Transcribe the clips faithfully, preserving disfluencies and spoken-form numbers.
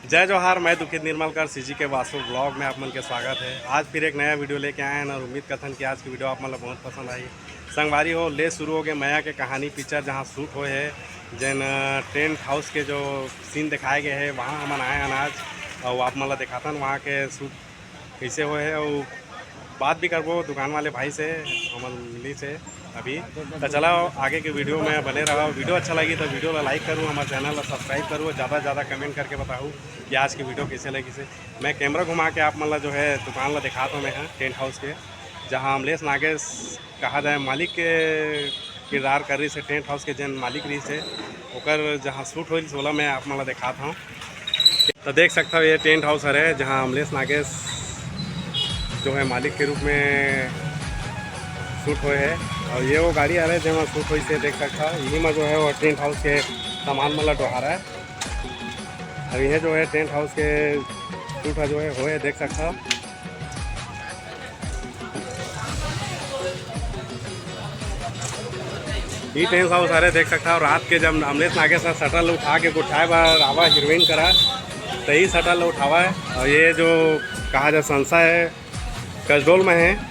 जय जोहार, मैं दुखित निर्मलकर, सीजी के वासु ब्लॉग में आप मन के स्वागत है। आज फिर एक नया वीडियो लेके आए हैं और उम्मीद करथन कि आज की वीडियो आप मन ला बहुत पसंद आई। संगवारी हो, ले शुरू हो गए मया के कहानी पिक्चर, जहाँ शूट होए है, जेन टेंट हाउस के जो सीन दिखाए गए हैं, वहाँ हमन आए हैं आज, और आप मन ला दिखाथन वहाँ के शूट कैसे होए है। और बात भी करबो दुकान वाले भाई से, हमन मिली से अभी। तो चला, आगे के वीडियो में बने रहा। वीडियो अच्छा लगी तो वीडियो ला लाइक करूँ, हमारे चैनल ला सब्सक्राइब करूँ, ज़्यादा से ज़्यादा कमेंट करके बताऊँ कि आज की वीडियो कैसे लगी से। मैं कैमरा घुमा के आप मन ला जो है दुकान ला दिखात हूँ मैं, हाँ, टेंट हाउस के, जहाँ अमलेश नागेश कहा जाए मालिक के किरदार कर रही से, टेंट हाउस के जेन मालिक रही से, ओकर जहाँ शूट होइल, ओला मैं आप मन ला दिखात हूँ। तो देख सकता हो, ये टेंट हाउस हरे, जहाँ अमलेश नागेश जो है मालिक के रूप में शूट होए है, और ये वो गाड़ी हरे, जेमा शूट होइस हे, देख सकता हो। यही में जो है वो टेंट हाउस के सामान मन ला डोहारा है। अब ये जो है टेंट हाउस के शूट ह जो है होए, देख सकता हो। ये टेंट हाउस हरे, देख सकता हो। रात के जब अमलेश नागेश ह शटर ल उठा के गोठाए बर आवा हीरोइन करा, तो यही शटर ल उठावा है। और ये जो कहा जाए संसा है, कसडोल में है।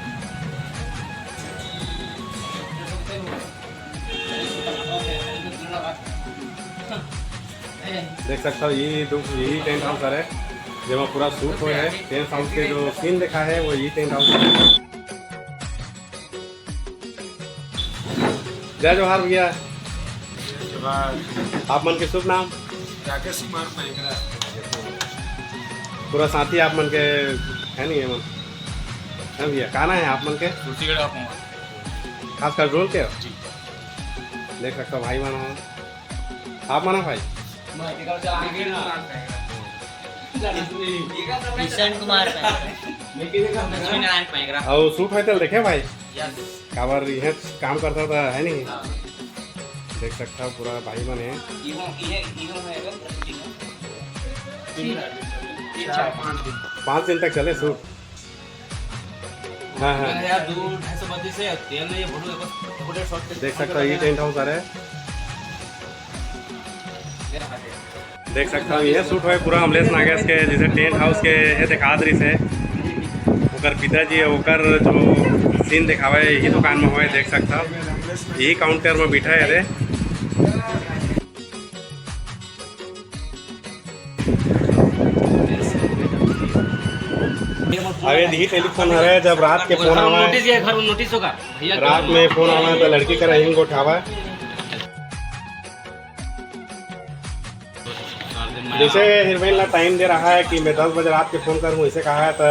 देख सकता हो, ये दो, यही टेंट हाउस हरे, जेमा पूरा शूट होए है। टेंट हाउस के जो सीन देखा है, वो यही टेंट हाउस है। जय जोहार भैया। जोहार। आप मन के शुभ नाम? राकेश कुमार पैकरा। पूरा साथी आप मन के है नहीं है मन? है भैया, का नाम है आप मन के? सुशील कुमार। खास कर रोल के हो? जी। देख सकता हो भाई मन है। आप मन है भाई? किशन कुमार पैकरा। लक्ष्मी नारायण पैकरा। और शूट होए तेल देखे भाई? यस। काबर इहे काम करता था, है नहीं? हाँ। देख सकता हो पूरा भाई मन है। इहो, इहे, इहो है अगर प्रकृति में। तीन, तीन, चार, पाँच दिन। पाँच दिन तक चले शूट। हाँ, हाँ। यार, दो ढाई सौ बत्तीस है, तेल नहीं है, बोलो, एक बार, एक बार शॉट पे देख सकता हो, ये टेंट हाउस हरे। देख सकता हो, ये शूट होए पूरा अमलेश नागेश के, जैसे टेंट हाउस के ये दिखात रहिस हे, ओकर पिताजी, ओकर जो सीन दिखावे, यही दुकान में होए, देख सकता हो, यही काउंटर में बैठा है रे। अरे, यही टेलीफोन हरे, जब रात के फोन आवा है, नोटिस, ये घर नोटिस होगा भैया, रात में फोन आवा है, तो लड़की करा हिंग उठावा है। जैसे हीरोइन ला टाइम दे रहा है कि मैं दस बजे रात के फोन करूँ, इसे कहा है, तो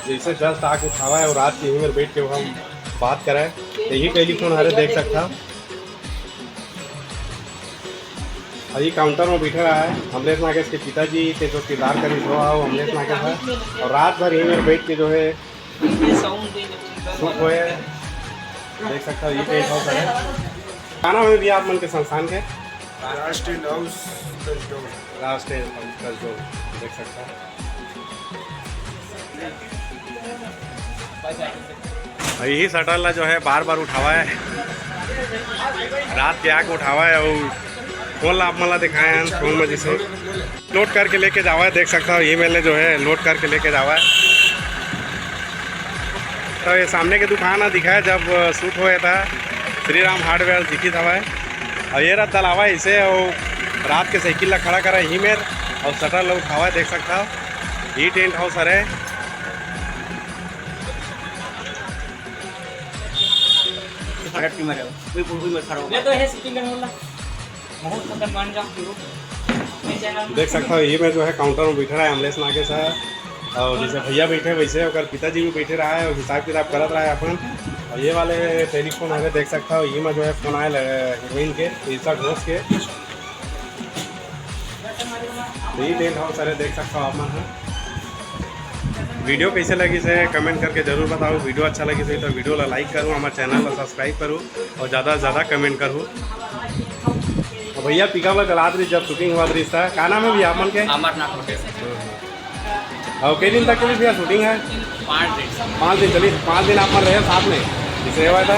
जैसे जस्ट आके उठावा है और रात के ही में बैठ के हम बात करें, तो यही टेलीफोन हरे, देख सकता। और ये काउंटर में बैठे रहा है अमलेश नागेश के पिताजी के, जो किरदार करी सो है, वो अमलेश नागेश है। और रात भर यहीं में बैठ के जो है शूट हुए, देख सकता हो, ये टेंट हाउस है। का नाम है भैया आप मन के संस्थान के? राष्ट्रीय हाउस कसडोल। राष्ट्रीय हाउस कसडोल, देख सकता हो। और यही शटर ला जो है बार बार उठावा है, रात के आके उठावा है। और फोन ला आप मन ला दिखाए हैं, फोन में जैसे लोड करके लेके जावा है, देख सकता हो, ये मेले जो है लोड करके लेके जावा है। तो ये सामने के दुकान है, दिखाया जब शूट हुआ था, श्री राम हार्डवेयर दिखी था भाई। और ये रहा दलावा इसे, और रात के साइकिल ला खड़ा करा यही मेर, और शटर ला उठावा है, देख सकता हो। ये टेंट हाउस हरे। फटक के मारे, कोई, कोई मत खड़ा होगा। ये तो है सिटिंग करने वाला। बहुत खतरनाक जाम हीरो। मैं चैनल में देख सकता हो, ये में जो है काउंटर में बैठे रहा है अमलेश नागेश है, और जैसे भैया बैठे वैसे ओकर पिताजी भी बैठे रहा है और हिसाब किताब करत रहा है अपन। और ये वाले टेलीफोन हरे, देख सकता हो, ये में जो है फोन आए लगे हीरोइन के, ईर्षा घोष के। तो ये टेंट हाउस हरे, देख सकता हो आप मन है। वीडियो कैसे लगी से कमेंट करके जरूर बताओ। वीडियो अच्छा लगी से तो वीडियो ला लाइक करूँ, हमारे चैनल ला सब्सक्राइब करूँ और ज़्यादा से ज़्यादा कमेंट करूँ। और भैया पिकअप ला चलात रही जब शूटिंग हुआ रही था। का नाम है भैया आप मन के? अमरनाथ होटल। और कई दिन तक चली भैया शूटिंग है? पाँच दिन। पाँच दिन चली। पाँच दिन आप मन रहे साथ में, इसे हुआ था।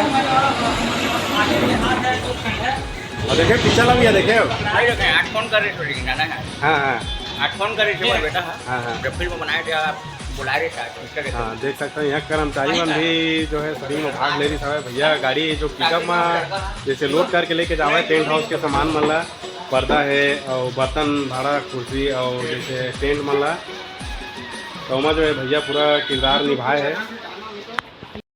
और देखे पिक्चर ला भैया देखे हो? भाई देखे, आज फोन कर रहे शूटिंग जाना है। हाँ, हाँ। आज फोन करे थे मोर बेटा ह। हाँ, हाँ। जब फिल्म बनाए थे, आप बुलाए रहे थे आज, उसका कहते हाँ, देख सकते हैं यहाँ कर्मचारी मन भी जो है शूटिंग में भाग ले रही है। भैया गाड़ी जो पिकअप में जैसे लोड करके लेके जावे टेंट हाउस के सामान मन ला, पर्दा है और बर्तन भाड़ा कुर्सी और जैसे टेंट मन ला, तो ओमा जो है भैया पूरा किरदार निभाए है।